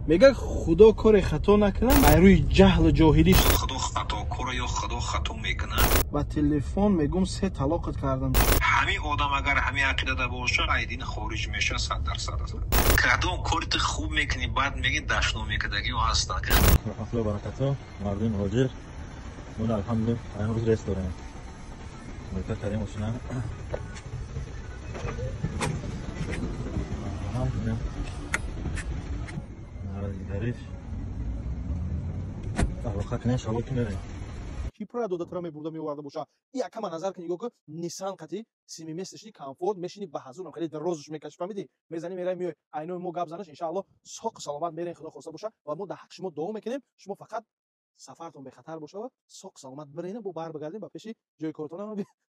Мега худо кори хато накунам, айрӯи ҷаҳлу ҷоҳилиш худо хатокора ё худо хато мекунад. Ба телефон мегум се талоқат кардам. Ҳамин одам агар ҳамин ақидада бошад, ай дин хориҷ мешавад 100%. Кадом кори ту хуб мекунӣ, баъд мегӣ дашно мекардагиҳо ҳастанд. Раҳматуллоҳи баракату, мардуми муҳоҷир. Мо алҳамдулиллоҳ имрӯз рейс дорем. Мойка кардем мошина. Кипра дода тра мебурда меоварда боша. И якама назар ки нигоҳ кун, Nissan қати семиместный комфорт мешини ба ҳазурам хеле дарозш мекаши, фаҳмидӣ? Мезанӣ мерай меои. Айнои мо гап занаш иншааллоҳ соқ саломат мерем, худо хоста боша ва мо дар ҳаққи шумо дуо мекунем. Шумо фақат сафартон бехатар боша ва соқ саломат бирена, бо бар бигардем ба пеши ҷои коротона,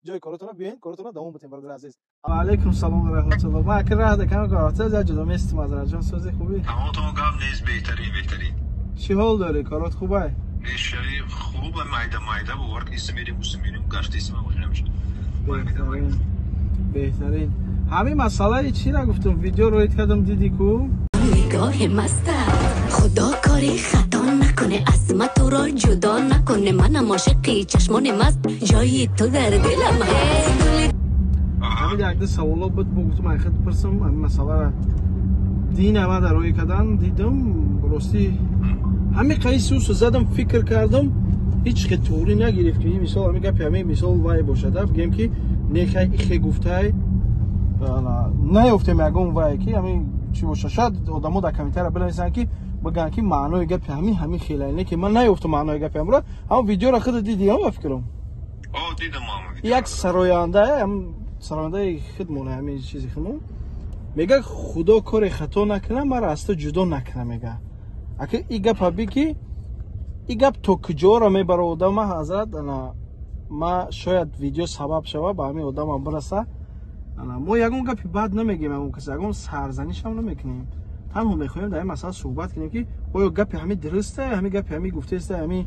ҷои коротона биёен, коротона давом битем, бародари азиз. Ва алайкум салом ва раҳматуллоҳ. Ма аки раҳ дакам кората за ҷудо местим аз раҷон сози хубӣ. Тамом гап нест, беҳтарин, беҳтарин. Чӣ ҳол дорӣ? Корот хубай? Бешари хуб, майда майда бовар ки исти мерем, усти мерем, гашта исти мошина мешавад. Беҳтарин. Беҳтарин. Ҳамин масъалаи чӣ ра гуфтам, видео роид кардам, дидӣ ку? Нигоҳи маста худо кори хато накуне, аз ма туро ҷудо накуне, манам ошиқи чашмони маст, ҷои ту дар дилам ҳаст. Ҳамин якда саволо буд, бо гуфтам ай худ пурсам ҳамин масъалара. Дин ама дар рои кардан дидам, ростӣ ҳамин қайси усу задам, фикр кардам, ҳеҷ хе туғрӣ нагирифт ки мисол ҳамин гапи ҳамин мисол вай бошад, бигем ки нехай ихе гуфтай, наёфтем ягон вай ки ҳамин чӣ бошад. Шояд одамо дар комментария бинависанд ки бигӯянд ки маънои гапи ҳамин ҳамин хеле не ки ман наёфтам маънои гапи ҳамро. Ҳамон видеоро худат дидӣ, ҳам ба фикрам? Як сароянда, сарояндаи худмон, ҳамин чизи худмон мега худо кори хато накунам, маро аз ту ҷудо накунам, мега. Аки и гапа би ки и гап то куҷоро мебара одама, ҳазрат, ана ма шояд видео сабаб шава ба ҳамин одамам бираса. Ана мо ягон гапи бад намегем, ягон касе ягон сарзанишам намекунем. Танҳо мехоҳем дар ин масъала суҳбат кунем ки оё гапи ҳамин дуруста, ҳамин гапи ҳамин гуфтаеста, ҳамин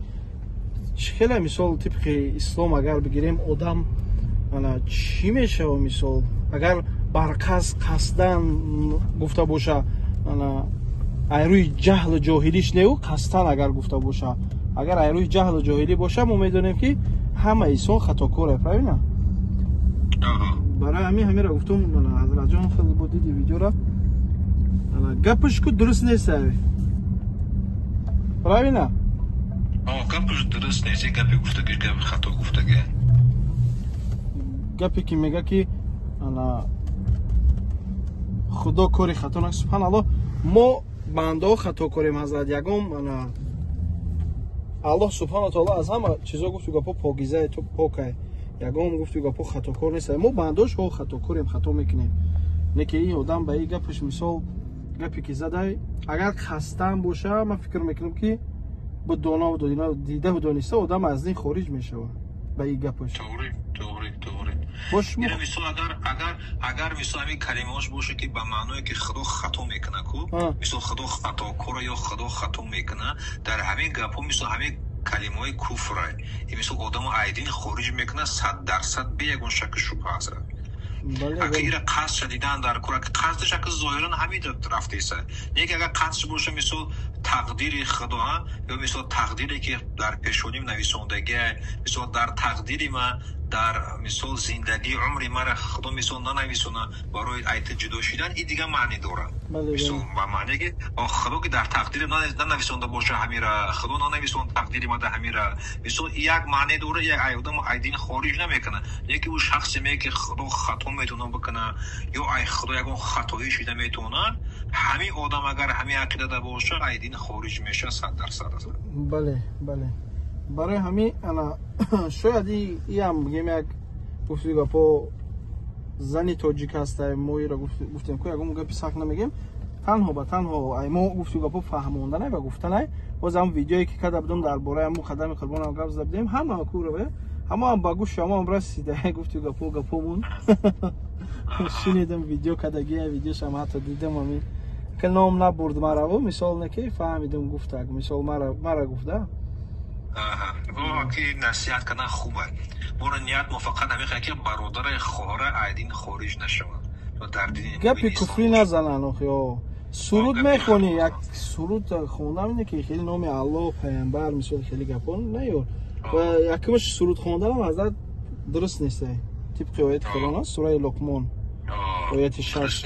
чӣ хеле мисол тибқи ислом агар бигирем одам ана чӣ мешава, мисол агар барқасд қасдан гуфта боша, ана айрӯи ҷаҳлу ҷоҳилиш неу қасдан агар гуфта боша, агар айрӯи ҷаҳлу ҷоҳилӣ боша, мо медонем ки ҳама инсон хатокоре, правильно? Барои ҳамин ҳаминро гуфтум, ҳазратҷон хел бо диди видеора, гапаш ку дуруст нест, правильно? Гапаш дуруст нест, гапи гуфтаги гапи хато гуфтаги. Гапе ки мега ки ана худо кори хато накунад, субҳаналлоҳ, мо бандаҳо хатокорем, ҳазрат, ягон ана аллоҳ субҳану таоло аз ҳама чизо гуфту гапо покизае, то покай, ягон гуфту гапо хатокор нест. Мо бандаҳо шо хатокорем, хато мекунем. Не ки ин одам ба ин гапаш мисол гапе ки задай, агар қасдан боша, ман фикр мекунам ки бо донаву дидаву дониста одам аз дин хориҷ мешавад ба ин гапаш. Тоғри, тоғри, тоғри. Мисол агар мисол ҳамин калимаҳош боша ки ба маъное ки худо хато мекунад ку, мисол худо хатокора ё худо хато мекунад, дар ҳамин гапҳо мисол ҳамин калимаҳои куфра, мисол одамо ай дин хориҷ мекунад 100% бе ягон шаку шубҳа ҳазрат. Ака ира қасдша дидан дар кор, ака қасдаш ака зоҳиран ҳамин рафтеса. Неки агар қасдш боша мисол тақдири худо, ё мисол тақдире ки дар пешоним нависондагия, мисол дар тақдири ма, дар мисол зиндагии умри мара худо мисол нанависона барои айта ҷудо шидан, и дигар маъне дорад. Мисол ба маъне ки худо ки дар тақдири нанависонда боша ҳамира, худо нанависон тақдири ма да ҳамира, мисол як маъне дора, як ай одам ай дин хориҷ намекунад. Неки ӯ шахсе ме ки худо хато метавона бикунад ё ай худо ягон хатоӣ шида метавонад, ҳамин одам агар ҳамин ақидада боша, ай дин хориҷ мешавад 100%. Бале, бале. Барои ҳамин ана шояд иам бигем як гуфти гапо зани тоҷик ҳастай, мо иро гуфтем ку ягон гапи сахт намегем, танҳо ба танҳо ай мо гуфти гапо фаҳмонданай ва гуфтанай. Боз ҳам видеое ки карда будем дар бораи ҳамун қадами қурбонам гап зада будем, ҳама куро ҳамаам ба гӯши ҳамаам расида, гуфти гапо гапомон шинидам, видео кардагия, видеошам ҳатто дидам, ҳамин ки ном набурд мараву мисол не ки фаҳмидам гуфтак, мисол мара гуфта. Ки насиҳат кардан хуб аст. Моро ният мо фақат ҳамин ки бародари хоҳара ай дин хориҷ нашаванд. Гапи куфрӣ назананд охи. Суруд мехонӣ, як суруд хондам ине ки хеле номи Аллоҳ, паямбар, мисол хеле гапон наёр. Ва якумаш суруд хонданам ҳазрат дуруст нест. Тибқи ояти Қуръон аст, сураи Луқмон. Ояти 6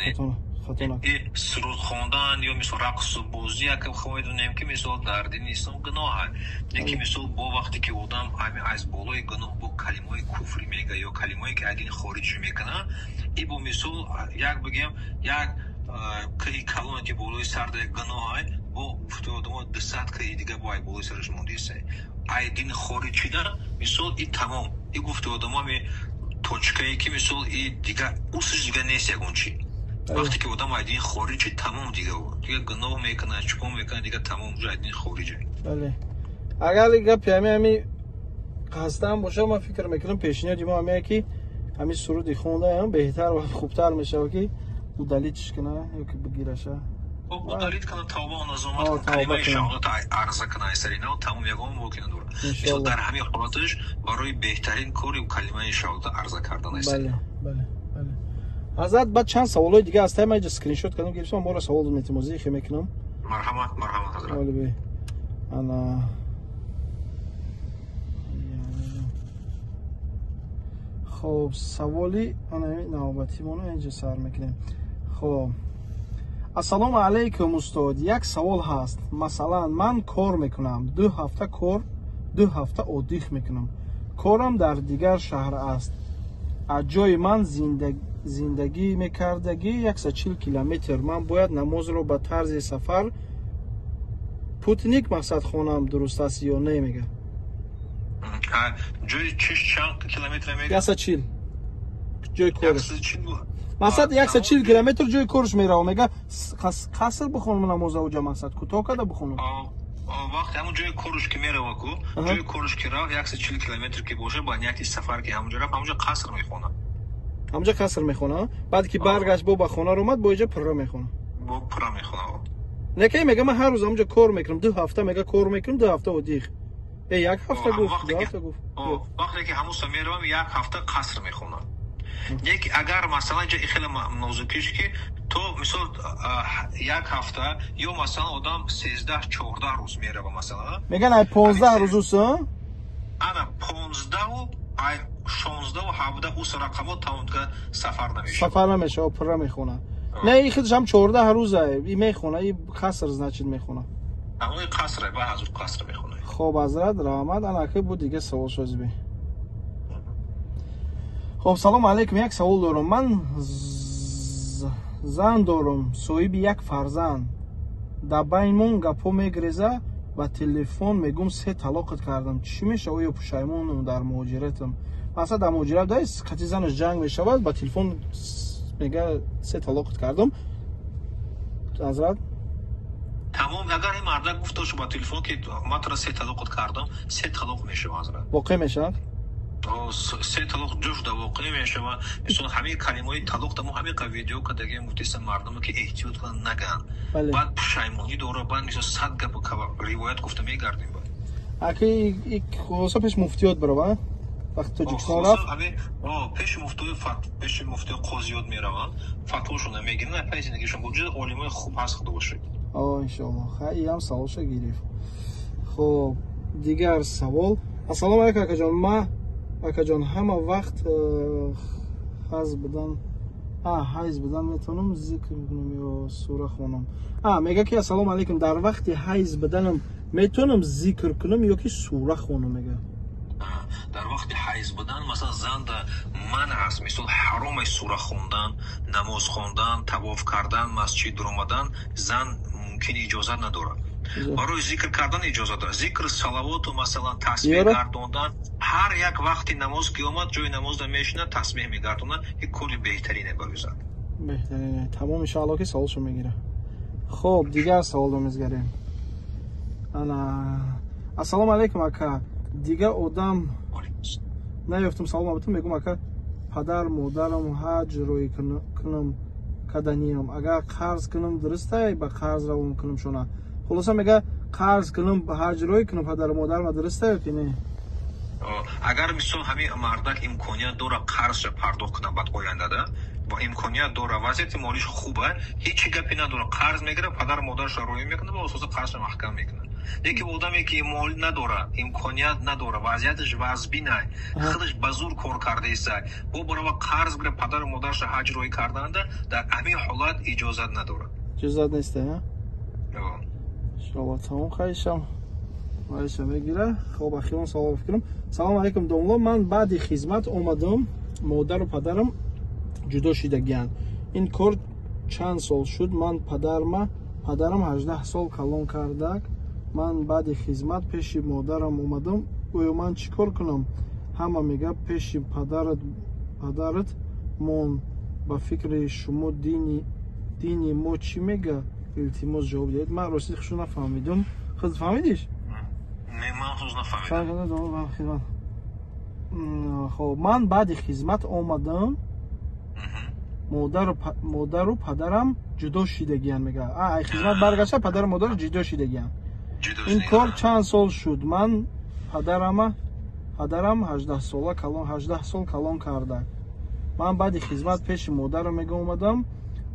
хато накунам. Суруд хондан ё мисол рақсу бозӣ якам хо медонем ки мисол дар дини ислом гуноҳ аст. Лекин мисол бо вақте ки одам ҳами аз болои гуноҳ бо калимаҳои куфрӣ мега ё калимаҳое ки аз дин хориҷ мекунад, и бо мисол як бигем як кӯҳи калоне ки болои сар дар гуноҳ аст, бо гуфти одамо 200 кӯҳи дига бо ай болои сараш мондиста. Ай дин хориҷ шида мисол и тамом. И гуфти одамо ами точкае ки мисол и дига усш дига нест ягон чи. Вақте ки одам аз дин хориҷ шид, тамом дига дига гуноҳ мекунад, чикор мекунад, дига тамом уже аз дин хориҷ. Бале. Агар гапи ҳами қасдан бошад, ман фикр мекунам пешниҳоди мо ҳамее ки ҳамин суруди хондаам беҳтар ва хубтар мешавад ки удалитш кунад ё ки бигираша. Удалит кунад, тавба назомат кунад, калимаи шаҳодат арза кунад аз сари нав, тамом ягон боки надорад. Мисол дар ҳамин ҳолаташ барои беҳтарин кори калимаи шаҳодат арза кардан аст. Бале, бале, бале. Ҳазрат, баъд чанд саволҳои дига ҳаст, ман инҷа скриншот кардам, гирифтам, моро савол метем, озӣ хе мекунам. Марҳамат, марҳамат ҳазрат. Бале, ана хоб, саволи ана навбатимона инҷа сар мекунем. Хоб, ассалому алайкум устод, як савол ҳаст. Масалан, ман кор мекунам, 2 ҳафта кор, 2 ҳафта отдых мекунам. Корам дар дигар шаҳр аст. Аз ҷои ман зиндагӣ мекардагӣ 140 километр. Ман бояд намозро ба тарзи сафар путник мақсад хонам, дуруст аст ё не мега? Ҷои чиш чанд километр мега? 140. Ҷои корш. Мақсад 140 километр ҷои корш мерава. Мега қаср бихонам намоза уҷа мақсад кӯтоҳ карда бихонам. Вақте ҳамон ҷои корш ки мерава ку, ҷои корш ки рафт 140 километр ки бошад, ба нияти сафар ки ҳамонҷо рафт, ҳамонҷо қаср мехонад. Ҳамонҷо қаср мехонад, баъд ки баргашт бо ба хона омад, бо иҷа пурра мехонад. Бо пурра мехонад. Неки мега ман ҳар рӯз ҳамонҷо кор мекунам, 2 ҳафта мега кор мекунам, 2 ҳафта отдых. Як ҳафта гуфт, 2 ҳафта гуфт. Вақте ки ҳамон меравам, як ҳафта қаср мехонам. Яки агар масалан ҷа хеле нозукиш ки то мисол як ҳафта ё масалан одам 13-14 рӯз мерава масалан. Меган ай 15 рӯз ус? Ана 15 ай 16 ва 17 ус рақамот тамом сафар намешава. Сафар намешава, пурра мехона. Не, и худаш ҳам 14 рӯз ай, и мехона, и қаср значит мехона. Ҳамон қаср ба ҳазур қаср мехона. Хоб, ҳазрат раҳмат, ана ки бу дига савол шозби. Хоб, салом алейкум, як савол дорам. Ман зан дорам, соҳиби як фарзанд. Дар байнмон гапҳо мегреза, ба телефон мегӯм 3 талоқат кардам. Чӣ мешавад? Оё пушаймонам дар муҳоҷиратам? Масалан дар муҳоҷират дай қати занаш ҷанг мешавад, ба телефон мега 3 талоқат кардам. Ҳазрат тамом, агар ин мардак гуфта ба телефон ки ман туро 3 талоқат кардам, 3 талоқ мешавад ҳазрат. Воқеъ мешавад? 3 талоқ ҷуш да воқеъ мешавад. Мисол ҳамин калимаҳои талоқ да мо ҳамин қа видео кардагем, гуфтесам мардуме ки эҳтиёт кунанд наган. Баъд пушаймонӣ дора, баъд мисол 100 гап ривоят гуфта мегардем баъд. Аки хулоса пеш муфтиёт барова? Вақти Тоҷикистон рафт? Пеши муфтиёт, пеши муфтиёт қозиёт мераванд, фатвошонро мегиранд, пай зиндагишон бо ҷуз олимои хуб ҳаст худо бошад. Иншоаллоҳ. Хай, ҳам саволша гирифт. Хоб, дигар савол. Ассалому алайкум акаҷон. Ма акаҷон ҳама вақт ҳайз будан метавонам зикр кунам ё сура хонам? Мега ки ассалому алайкум, дар вақти ҳайз буданам метавонам зикр кунам ё ки сура хонам? Мега дар вақти ҳайз будан масалан занда манъ аст, мисол ҳаром аст сура хондан, намоз хондан, тавоф кардан, масҷид омадан, зан мумкин иҷозат надорад. Барои зикр кардан иҷозат дорад. Зикр, салавоту масалан тасбеҳ гардондан, ҳар як вақти намоз ки омад ҷои намозда мешинад, тасбеҳ мегардонад, ин кори беҳтарине барои зан. Беҳтарине. Тамом, иншоаллоҳ ки саволшо мегирад. Хоб, дигар саволро мезгарем. Ана ассалому алайкум ака. Дига одам наёфтам салом абутум, мегӯм ака падар модарам ҳаҷ рӯй кунам каданиям, агар қарз кунам дурустай ба қарз равон кунам шона? Хулоса мега қарз кунам ҳаҷ рӯй кунам падару модарам дурустай ё ки не? Агар мисол ҳамин мардак имконият дорад қарзша пардохт кунад баъд ояндада, имконият дора, вазъияти молиш хуба, ҳеҷ гапе надора, қарз мегира, падару модарашро роӣ мекунад ва асоса қарзша маҳкам мекунад. Лекин одаме ки мол надора, имконият надора, вазъияташ вазбинай, худаш ба зур кор кардаистай, бо барова қарз гира, падару модарашро ҳаҷ роӣ карданда, дар ҳамин ҳолат иҷозат надорад. Иҷозат нест, а? Иншоалло тамом хайшам. Айша мегира. Хоб, ахирон савол фикрам. Салом алейкум, домло. Ман баъди хизмат омадам, модару падарам ҷудо шидагиянд. Ин кор чанд сол шуд. Ман падарам 18 сол калон кардак. Ман баъди хизмат пеши модарам омадам. Оё ман чӣ кор кунам? Ҳама мега пеши падарат мон. Ба фикри шумо дини мо чӣ мега? Илтимос ҷавоб диҳед. Ман рости хушу нафаҳмидум. Худ фаҳмидиш? Не, ман худ нафаҳмидам. Хоб, ман баъди хизмат омадам, модару падарам ҷудо шидагиянд, мега. Ай хизмат баргашта, падару модар ҷудо шидагиянд. Ин кор чанд сол шуд. Ман падарам 18 сола калон, 18 сол калон кардак. Ман баъди хизмат пеши модарам мега омадам.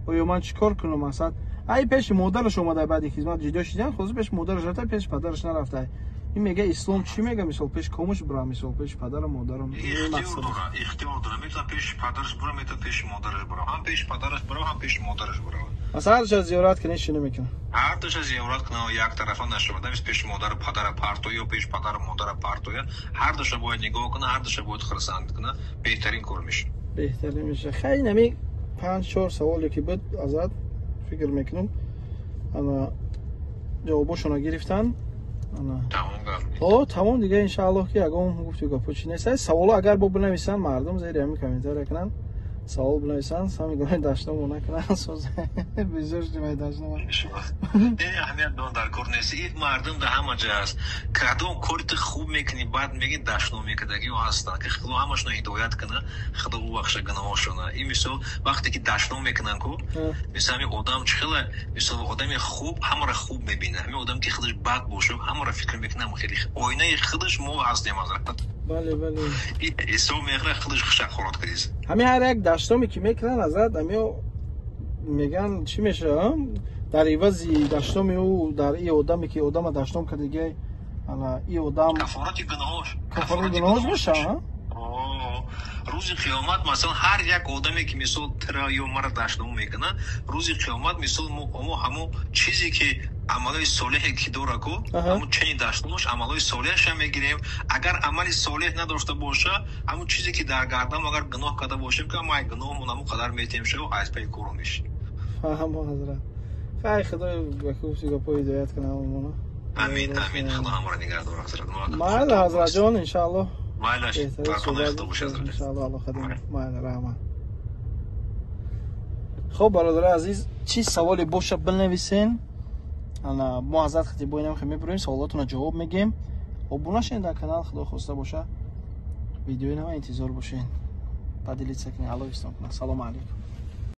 Оё ман чӣ кор кунам? Масалан, ай пеши модараш омада, баъди хизмат ҷудо шиданд, хозир пеши модараш рафта, пеши падараш нарафта. Ин мега ислом чӣ мега? Мисол пеш комуш бира, мисол пеши падару модарам. Ихтиёр дора, метавона пеши падараш бира, метавона пеши модараш бира. Ҳам пеши падараш бира, ҳам пеши модараш бира. Масалан, ҳар душа зиёрат кунӣ, чӣ намекунад? Ҳар душа зиёрат кунад, як тарафа нашавад. Намис пеши модару падара партоя ё пеши падару модара партоя. Ҳар душа бояд нигоҳ кунад, ҳар душа бояд хурсанд кунад. Беҳтарин кор мешавад. Беҳтарин мешавад. Хай, нами 5-4 саволе ки буд, азат фикр мекунам. Ана ҷавобошонро гирифтан. Тамом дига, иншааллоҳ ки ягон гуфту гапо чи нест. Саволо агар бо бинависанд, мардум зери ҳамин комментария кунанд, савол бинависанд, сами гуноҳи дашномо накунанд. Соз безор шудем дашномо. Не, аҳамият дон дар кор нест. Ин мардум дар ҳама ҷо аст. Кадом кори ту хуб мекунӣ, баъд мегӣ дашном мекардагиҳо ҳастанд, ки Худо ҳамашонро ҳидоят кунад, Худо бубахша гуноҳошона. Ин мисол вақте ки дашном мекунанд ку, мисол ҳамин одам чӣ хела, мисол одами хуб ҳамаро хуб мебинад, ҳамин одам ки худаш бад бошад, ҳамаро фикр мекунад, хеле оинаи худаш мо ҳастем ҳазрат. Бале, бале. Ҳисоб мехӯрад, худаш хушак хӯрод кардист. Ҳамин ҳар як даштоме ки мекунанд, ҳазрат, ҳамиё меган чӣ мешавад? Дар ивази даштоми ӯ, дар и одаме ки одама даштом кардагӣ, ана и одам кафорати гуноҳош, кафорати гуноҳош мешавад. Рӯзи қиёмат, масалан, ҳар як одаме ки мисол тира ё мара даштом мекунад, рӯзи қиёмат мисол мо ҳамон чизе ки амалои солеҳе ки дора ку, ҳамон чени даштомаш амалои солеҳша мегирем. Агар амали солеҳ надошта боша, ҳамон чизе ки дар гардам агар гуноҳ карда бошем, ки мо ай гуноҳмон ҳамон қадар метем шав, аз пай кору меши. Фаҳмо ҳазрат. Хай, Худои ба хуб гапо ҳидоят кунад ҳамонро. Амин, амин. Худо ҳамаро нигаҳ дорад, ҳазрат. Майли, ҳазратҷон, иншааллоҳ. Майлаш, иншааллоҳ, Аллоҳ хадим. Майли, раҳмат. Хоб, бародари азиз, чӣ саволе боша бинависен. Ана мо ҳазрат хатибо инам хе мебурем, саволотонро ҷавоб мегем. Обуна шавед дар канал, Худо хоста боша. Видеои нава интизор бошен. Поделиться кунед, Аллоҳ ислом кунад. Салому алейкум.